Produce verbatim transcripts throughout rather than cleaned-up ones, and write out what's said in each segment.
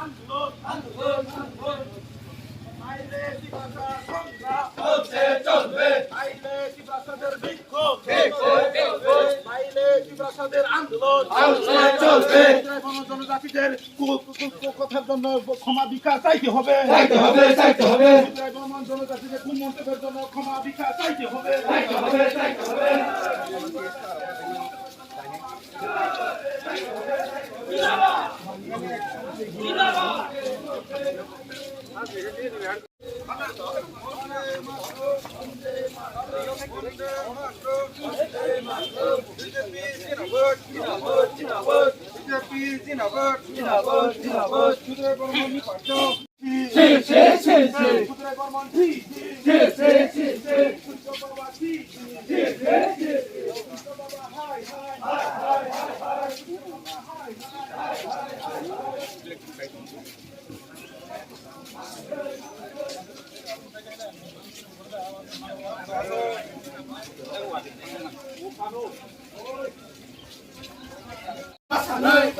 আন্দোলন, আন্দোলন, আন্দোলন। নাইলে তিপ্রাসা সংগ্রাম চলছে, চলবে। নাইলে তিপ্রাসাদের বিক্ষোভ চলছে, চলবে। নাইলে তিপ্রাসাদের আন্দোলন চলছে, চলবে। ক্ষুদ্রায় বর্মন জনজাতিদের কু-, কু-, কু-, কু-, কথার জন্য ক্ষমা ভিক্ষা চাইতে হবে। চাইতে হবে, চাইতে হবে। ক্ষুদ্রায় বর্মন জনজাতিদের কুমন্তব্যের জন্য ক্ষমা ভিক্ষা চাইতে হবে। চাইতে হবে, চাইতে হবে। Masanai.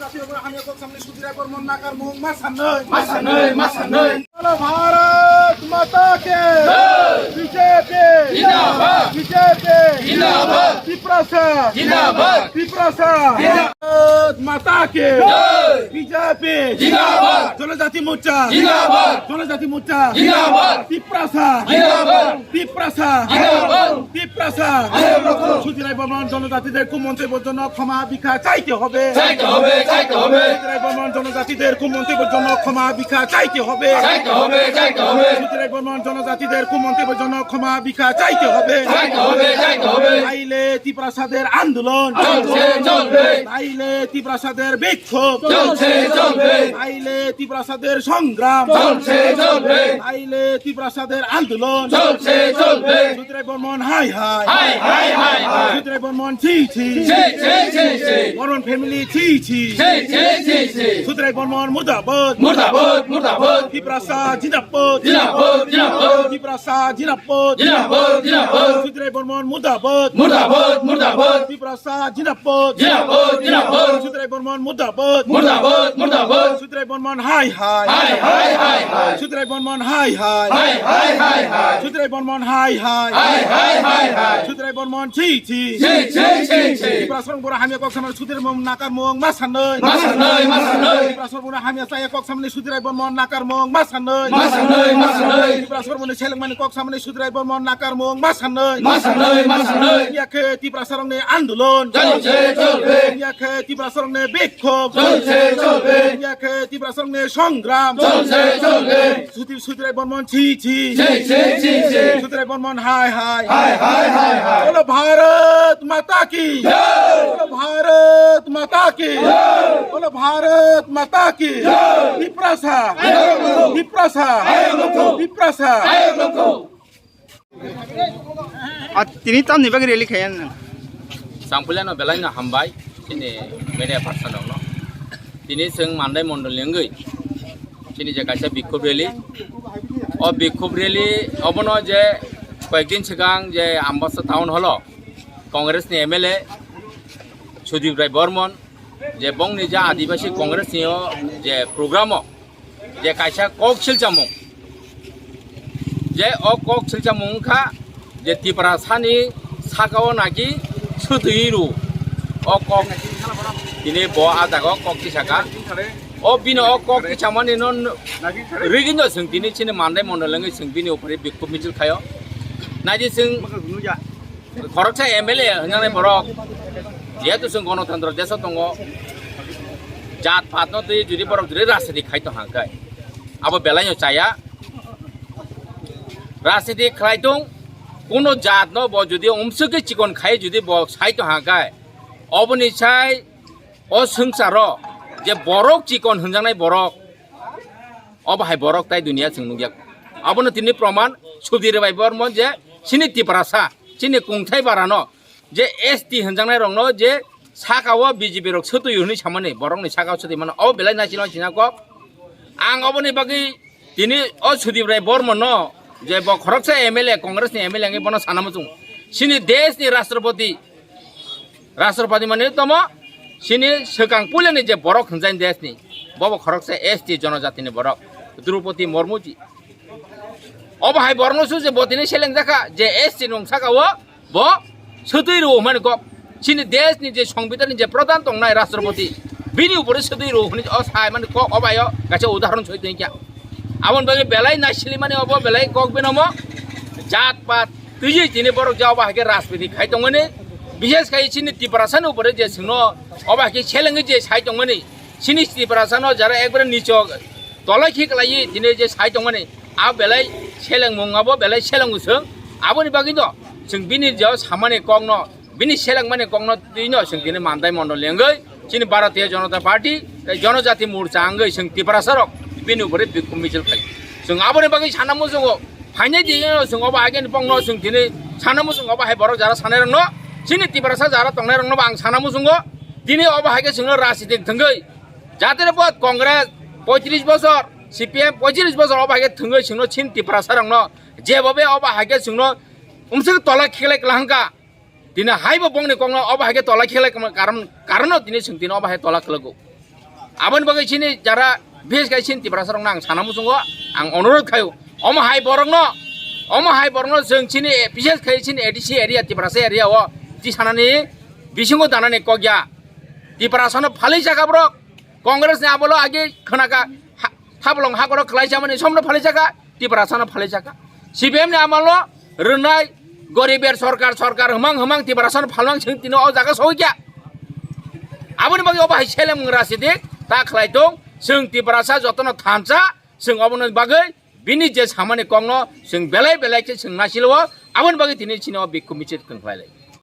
Jatiyo hamya kok samni Sudhir Rai Bormon nakarmung masanai. Masanai, masanai. Bolo Bharat Mata ke. Jai. B J P. Jindabad. B J P. Jindabad. Tiprasa. Jindabad. Tiprasa. Jindabad. Bharat Mata ke. Jai. B J P. Jindabad. Jonojati Morcha. Jindabad. Jonojati Morcha. Jindabad. Tiprasa. Jindabad. Tiprasa. Jindabad. Tiprasa. Jindabad. Sudhir Rai Bormon জনজাতিদের কুমন্তব্যের জন্য ক্ষমা ভিক্ষা চাইতে হবে। চাইতে হবে, চাইতে হবে। সূত্রায় বর্মন জনজাতিদের কুমন্তব্যের জন্য ক্ষমা ভিক্ষা চাইতে হবে। চাইতে হবে, চাইতে হবে। সূত্রায় বর্মন জনজাতিদের কুমন্তব্যের জন্য ক্ষমা ভিক্ষা চাইতে হবে। চাইতে হবে, চাইতে হবে। নাইলে তিপ্রাসাদের আন্দোলন চলছে, চলবে। নাইলে তিপ্রাসাদের বিক্ষোভ চলছে, চলবে। নাইলে তিপ্রাসাদের সংগ্রাম চলছে, চলবে। নাইলে তিপ্রাসাদের আন্দোলন চলছে, চলবে। সূত্রায় বর্মন হায় হায়। হায় হায়, হায় হায়। সূত্রায় বর্মন ছি ছি। ছি, ছি, ছি, ছি। বর্মন ফ্যামিলি ছি ছি। ছি, ছি, ছি, ছি। সূত্রায় বর্মন মুর্দাবাদ। মুর্দাবাদ, মুর্দাবাদ। তিপ্রাসা জিন্দাবাদ। জিন্দাবাদ, জিন্দাবাদ। তিপ্রাসা জিন্দাবাদ। জিন্দাবাদ, জিন্দাবাদ। সূত্রায় বর্মন মুর্দাবাদ। মুর্দাবাদ, মুর্দাবাদ। তিপ্রাসা জিন্দাবাদ। জিন্দাবাদ, জিন্দাবাদ। সূত্রায় বর্মন মুর্দাবাদ। মুর্দাবাদ, মুর্দাবাদ। সূত্রায় বর্মন হায় হায়। হায় হায়, হায় হায়। সূত্রায় বর্মন হায় হায়। হায় হায়, হায় হায়। সূত্রায় বর্মন হায় হায়। হায় হায়, হায় হায়। সূত্রায় বর্মন ছি ছি। ছি, ছি, ছি, ছি। তিপ্রাসা Barman hamya kok samani Sudhir Rai Bormon nakarmung masanai. Masanai, masanai. Tiprasa bwrwi hamya chaya kok samani Sudhir Rai Bormon nakarmung masanai. Masanai, masanai. Tiprasa bwrwi selengmani kok samani Sudhir Rai Bormon nakarmung masanai. Masanai, masanai. Yakhe Tiprasa rokni andolon. Chalo se cholbe. Yakhe Tiprasa rokni bikhop. Chalo se cholbe. Yakhe Tiprasa rokni songram. Chalo se cholbe. Sudhir, Sudhir Rai Bormon ছি ছি। ছি ছি ছি ছি। Sudhir Rai Bormon হায় হায়। হায় হায় হায় হায়। Bolo Bharat Mata ki। জয়। Bolo Bharat Mata ki। জয়। Bolo Bharat Mata ki। জয়। Tiprasa। আয়ো লক্ষ্য। Tiprasa। আয়ো লক্ষ্য। Tiprasa। আয়ো লক্ষ্য। A tini tamni bagwi rally khaiya nang? Sangphuliano belaino hambai, chini media person rokno. Tini chwng Mandai mondol ni wngwi, chini je kaisa bikhop rally. O bikhop rally obono je koyekdin swkang je Ambasa Town Hall o Congress ni M L A Sudip Rai Bormon, je bongni je Adibasi Congress ni o je program o, je kaisa kok silchamung, je o kok silchamung wngkha je Tiprasani saka o naki swtwi rw o kok, tini bo a jaga o kok tisaka. O bini o kok tisamani no rigino chwng tini chini Mandai mondol wngwi chwng bini upari bikhop michil khaio. Naidi chwng khoroksa M L A hwnjaknai borok, jehetu chwng gonotantro desh o tongo, jat pat no twi jodi borok jodi rajniti khai tong hang khe, abo belai no chaya. Rajniti khlai tong, kuno jat no bo jodi umswk khe chikon khai jodi bo sai tong hang khe, oboni sai o swngcharo je borok chikon hwnjaknai borok, obo hai borok tai duniya chwng nukya. Abono tini proman Sudhir Rai Bormon je chini Tiprasa, chini kungthai barano je S T hwnjaknai rokno je saka o B J P rok swtwi hwnwi samani, borokni saka o swtwi mano, obo belai naichilma china kok. Ang oboni bagwi tini o Sudip Rai Bormon no je bo khoroksa M L A, Congress ni M L A wngwi bono sana muchung. Chini desh ni Rashtrapati, Rashtrapati mane tomo, chini swkang puilani je borok hwnjai desh ni. Bobo khoroksa S T jonojatini borok, Droupadi Murmu ji. Obo hai borokno su je bo tini selengjak kha je S T nung saka o bo swtwi rwo hwnmani kok. Chini desh ni je Songbidan ni je pradhan tongnai Rashtrapati, bini upore swtwi rwo hwnwi o sai mani kok, obo ayo kaisa udahoron soi tongkha. Aboni bagwi belai naisili mani obo belai kok binomo jat pat twiwi tini borok ja obo hai khe rajniti khai tongmani, bishes khai chini Tiprasa ni upore je chwngno obo hai khe selengwi je sai tongmani, chini Tiprasa no jara ekbare nicho tolai khi kwlaiwi tini je sai tongmani, a belai selengmung abo belai selengo chwng. Aboni bagwi no chwng bini je samani kokno, bini selengmani kokno twi no chwng tini mandai mondol lengwi chini Bharatiya Janata Party tei Janajati Morcha wngwi chwng Tiprasa rok bini upore bikhum michil khai. Chwng aboni bagwi sana muchungo phainai di no chwng obo hai khe bongno chwng tini sana muchungo obo hai borok jara sanai rokno, chini Tiprasa jara tongnai rokno bo ang sana muchungo tini obo hai khe chwngno rajniti thwngwi jatire bo Congress poitris bosor, C P M poitris bosor obo hai khe thwngwi chwngno chini Tiprasa rokno jebobe obo hai khe chwngno umswk tola khiklai kwlahangkha. Tini haibo bongni kokno obo hai khe tola khiklai kwma karon, karono tini chwng tini obo hai tola khwlago. Aboni bagwi chini jara bishes khai chini Tiprasa rokno ang sana muchungo, ang onurodh khaio. Omo hai borokno, omo hai borokno chwng chini bishes khai chini A D C area, Tiprasa area o tisanani bisingo danani kok ya. Tiprasano phalwi chakha borok. Congress ni amolo age khwnaka ha-, Haflong Hakoro khwlai chamani somno phalai chakha, Tiprasano phalai chakha. C P M ni amolo rwnai goriber sorkar, sorkar hwmang hwmang Tiprasano phalmang chwng tino o jaga sogwi kha. Aboni bagwi obo hai seleng rajniti ta khlai tong, chwng Tiprasa jotono thansa, chwng oboni bagwi bini je samani kokno chwng belai belai khe chwng nasilo, aboni bagwi tini chini o bikhum michil khwng khlai lai.